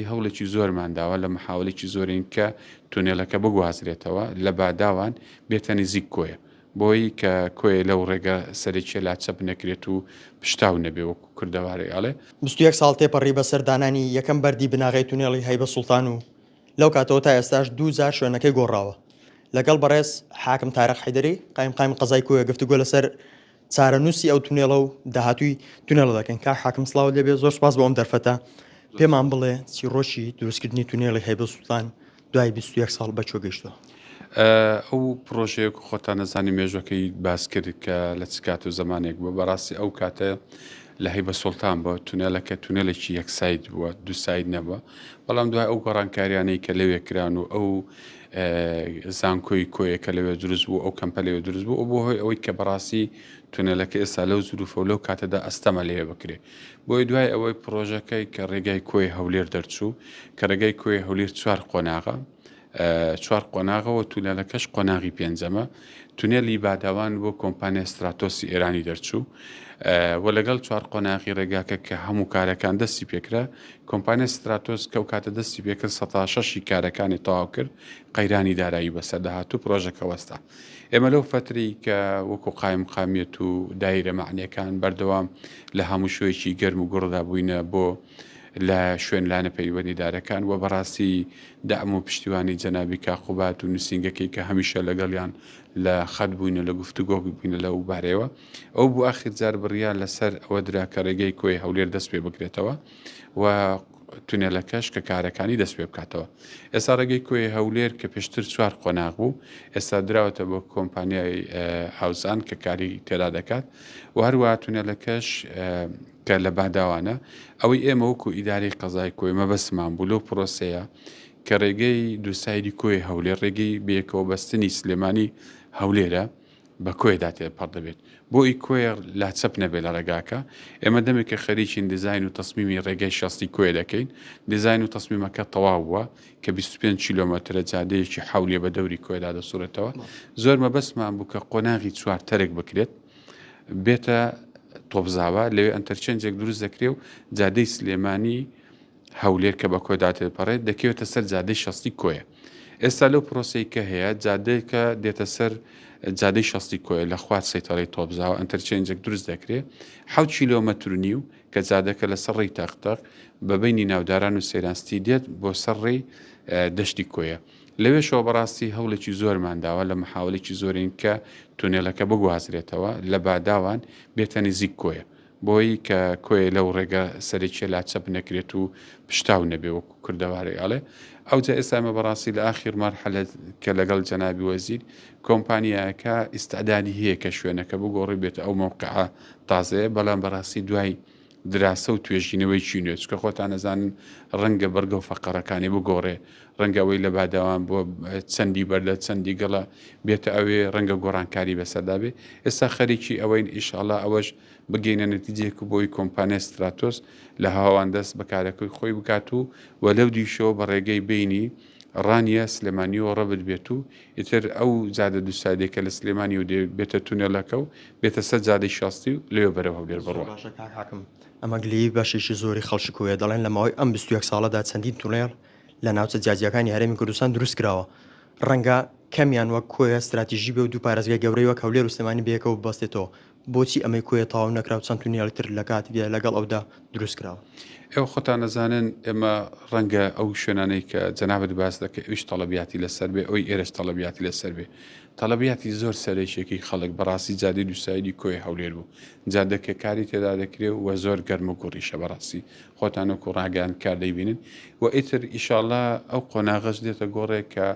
هەوڵێکی زۆرمان داوە لە محاوەلێکی زۆرین کە تونێلەکە بگوازرێتەوە لە باداوان بێتە نزیک کۆیە بۆی کە کۆیە لەو ڕێگە سەرەکیە لا چەپ نەکرێت و پشتاو نەبێ وەکو کوردەواری ئەڵێ. 21 ساڵ تێپەڕی بەسەر دانانی یەکەم بەردی بناغەی تونێڵی هەیبە سوڵتان و لەو کاتەوە تا ئێستاش دوو جار شوێنەکەی گۆڕاوە. لەگەڵ بەڕێز حاکم تارق حەیدەری قایمقامی قەزای کۆیە گفتوگۆ لەسەر چارەنووسی ئەو تونێڵە و داهاتووی تونێڵە دەکەین. کاک حاکم سڵاوت لێبێ، زۆر سوپاس بۆ ئەم دەرفەتە. پێمان بڵێ چیڕۆکی دروستکردنی تونێڵی هەیبە سوڵتان دوای 21 ساڵ بە کوێ گەیشتووە؟ ئەو پڕۆژەیە وەکو خۆتان ئەزانن مێژوەکەی باس کرد کە لە چ کات و زەمانێک بووە، بەڕاستی ئەو کاتە لە هەیبە سوڵتان بووە، تونێلەکە تونێلێکی یەک side بووە، دوو side نەبووە، بەڵام دوای ئەو گۆڕانکاریانەی کە لەوێ کران و ئەو زانکۆی کۆیە کە لەوێ دروست بوو، ئەو کەمپە لەوێ دروست بوو، ئەو بووە هۆی ئەوەی کە بەڕاستی تونێلەکە ئێستا لەو زروفە و لەو کاتەدا ئەستەمە لەوێ بکرێ. بۆیە دوای ئەوەی پڕۆژەکەی کە ڕێگای کۆیە هەولێر دەرچوو، کە ڕێگای کۆیە هەولێر چوار قۆناغە، چوار قۆناغە و تونێلەکەش قۆناغی پێنجەمە، تونێلی باداوان بۆ کۆمپانیای ستراتۆسی ئێرانی دەرچوو و لەگەڵ چوار قۆناغی ڕێگاکە کە هەموو کارەکان دەستی پێکرا، کۆمپانیای ستراتۆس کە ئەو کاتە دەستی پێکرد سەتا شەشی کارەکانی تەواو کرد، قەیرانی دارایی بەسەردا هات و پرۆژەکە وەستا. ئێمە لەو فەترەی کە وەکو قایمقامیەت و دایرە مەعنیەکان بەردەوام لە هاموشۆیەکی گەرم و گوڕدا بووینە بۆ لە شوێن لایەنە پەیوەندیدارەکان و بەڕاستی دەعم و پشتیوانی جەنابی کاک قوباد و نووسینگەکەی کە هەمیشە لەگەڵیان لە خەت بووین و لە گفتوگۆ بووین لەو بارەیەوە ئەو بوو ئاخر جار بڕیار لەسەر ئەوە درا کە ڕێگەی کۆی هەولێر دەست پێ بکرێتەوە و تونێلەکەش کە کارەکانی دەست پێ بکاتەوە. ئێستا ڕێگەی کۆی هەولێر کە پێشتر چوار قۆناغ بوو ئێستا دراوەتە بۆ کۆمپانیای ئاوزان کە کاری تێدا دەکات و هەروە تونێلەکەش کە لە باداوانە، ئەوەی ئێمە وەکو ئیدارەی قەزای کۆیە مەبەستمان بوو لەو پرۆسەیە کە ڕێگەی دووسایدی کۆیە هەولێر ڕێگەی بەیەکەوە بەستنی سلێمانی هەولێرە بە کۆیەدا تێپەڕ دەبێت بۆ ئی کۆیە لاچەپ نەبێت لە ڕێگاکە ئێمە دەمێکە خەریکین دیزاین و تەسمیمی ڕێگەی شەستی کۆیە دەکەین دیزاین و تەسمیمەکە تەواو بووە کە 25 کیلۆمەترە جادەیەکی حولیە بە دەوری کۆیەدا دەسوڕێتەوە زۆر مەبەستمان بوو کە قۆناغی چوار تەرک بکرێت بێتە تۆپزاوا لەوێ interchange ێک دروست دەکرێ و جادەی سلێمانی هەولێر کە بە کۆیدا تێپەڕێت دەکەوێتە سەر جادەی شەستی کۆیە ئێستا لەو پرۆسەی کە هەیە جادەیەکە دێتە سەر جادەی شەستی کۆیە لە خوار سەیتەڕەی تۆپزاوە interchange ێک دروست دەکرێ حەوت کیلۆمەتر و نیو کە جادەکە لەسەر ڕێی تەقتەق بە بینی ناوداران و سەیرانستی دێت بۆ سەر ڕێی دەشتی کۆیە لەوێشەوە بەڕاستی هەوڵێکی زۆرمان داوە لە محاوەلێکی زۆرین کە تونێلەکە بگوازرێتەوە لە باداوان بێتە نزیک کۆیە بۆی کە کۆیە لەو ڕێگە سەرەکیە لا چەپ نەکرێت و پشتاو نەبێ وەکو کوردەواری ئەڵێ ئەوجا ئێستا ئێمە بەڕاستی لە ئاخیر مەرحەلە کە لەگەڵ جەنابی وەزیر کۆمپانیایەکە ئیستعدادی هەیە کە شوێنەکە بگۆڕی بێتە ئەو مەوقعە تازەیە بەڵام بەڕاستی دوای دراسە و توێژینەوەیەکی نوێ، چونکە خۆتان ئەزانن ڕەنگە بڕگە و فەقەڕەکانی بگۆڕێ، ڕەنگە ئەوەی لە باداوان بووە چەندی بەردە چەندی گڵە بێتە ئەوێ، ڕەنگە گۆڕانکاری بەسەردا بێ. ئێستا خەریکی ئەوەین ئیشاڵا ئەوەش بگەینە نەتیجەیەک و بۆی کۆمپانیای ستراتۆس لە هەواوان دەست بە کارەکەی خۆی بکات و و لەو دیشەوە بە ڕێگەی بینی ڕانیە سلێمانیەوە ڕەبت بێت و ئیتر ئەو جادە دووسایدەی کە لە سلێمانیەوە دێ بێتە تونێلەکە و بێتە سەر جادەی شاستی و لەوێ بەرەو هەولێر زۆر بڕوا. باشە کاک حاکم، ئەمە گلەیی بەشێکی زۆری خەڵکی کۆیە، دەڵێن لە ماوەی ئەم 21 ساڵەدا چەندین تونێڵ لە ناوچە جیاجیاکانی هەرێمی کوردستان دروست کراوە، ڕەنگە کەمیان وەک کۆیە ستراتیژی بێ و دوو پارێزگای گەورەی وەک هەولێر و سلێمانی بەیەکەوە ببەستێتەوە، بۆچی ئەمەی کۆیە تەواو نەکرا و چەند تونێڵی تر لە کاتێکدا لەگەڵ ئەودا دروست کراوە؟ ئێوە خۆتان ئەزانن ئێمە ڕەنگە ئەو شوێنانەی کە جەنابت باس دەکەی ئەویش تەڵەبیاتی لەسەر بێ ئەوی ئێرەش تەڵەبیاتی لەسەر بێ تەڵەبیاتی زۆر سەرەکیەکەی خەڵک بەڕاستی جادەی دووسایدی کۆی هەولێر بوو جادەکە کاری تێدا دەکرێ و زۆر گەرم و گوڕیشە بەڕاستی خۆتان وەکو ڕاگەیاندکار دەیبینن و ئیتر ئیشاڵا ئەو قۆناغەش دێتە گۆڕێ کە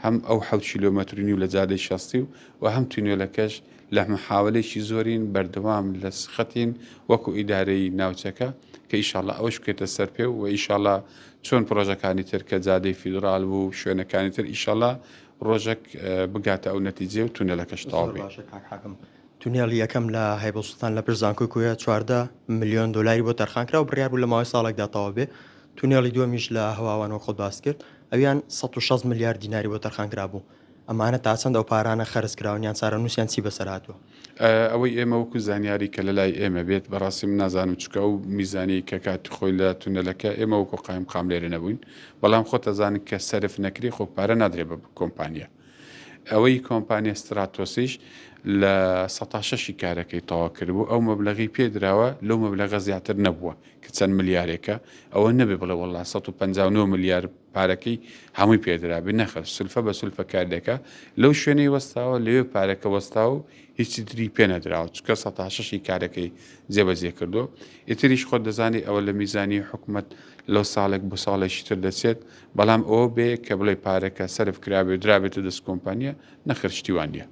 هەم ئەو حەوت کیلۆمەتر و نیو لە جادەی شەستی و و هەم تونێلەکەش لە محاوەلەیەکی زۆرین بەردەوام لە سخەتین وەکو ئیدارەی ناوچەکە کە ئیشاڵا ئەوەش بکرێتە سەر پێ و ئیشاڵا چۆن پرۆژەکانی تر کە جادەی فیدڕال بوو شوێنەکانی تر ئیشاڵا ڕۆژەک بگاتە ئەو نەتیجەیە و تونێلەکەش تەواو زۆر بێ. باشە کاک حاکم. تونێڵی یەکەم لە هەیبە سوڵتان لە پشت زانکۆی کۆیە 14 ملیۆن دۆلاری بۆ تەرخان کرا و بڕیار بوو لە ماوەی ساڵێکدا تەواو بێ. تونێڵی دووەمیش لە هەواوان وەک خۆت باست کرد ئەویان 160 ملیار دیناری بۆ تەرخان کرابوو. ئەمانە تا چەند ئەو پارانە خەرج کراون یان چارەنووسیان چی بەسەر هاتووە؟ ئەوەی ئێمە وەکو زانیاری کە لەلای ئێمە بێت بەڕاستی من نازانم چونکە ئەو میزانیەی کە کاتی خۆی لە تونەلەکە ئێمە وەکو قایمقام لێرە نەبووین بەڵام خۆت ئەزانن کە سەرف نەکرێ خۆ پارە نادرێ بە کۆمپانیا ئەوەی کۆمپانیا ستراتۆسیش لە سەتا شەشی کارەکەی تەواو کردبوو ئەو مەبلەغی پێ دراوە لەو مەبلەغە زیاتر نەبووە کە چەند ملیارێکە ئەوە نەبێ بڵێ وەڵا 159 ملیار پارەکەی هەمووی پێدرابێ نەخێر سولفە بە سولفە کار دەکا لەو شوێنەی وەستاوە لەوێ پارەکە وەستاوە و هیچی تری پێ نەدراوە چونکە سەتا شەشی کارەکەی جێبەجێ کردووە ئیتریش خۆت دەزانی ئەوە لە میزانی حکومەت لەو ساڵێک بۆ ساڵێکی تر دەچێت بەڵام ئەوە بێ کە بڵێ پارەکە سەرف کرابێ و درابێتە دەست کۆمپانیا نەخێر شتی وا نییە.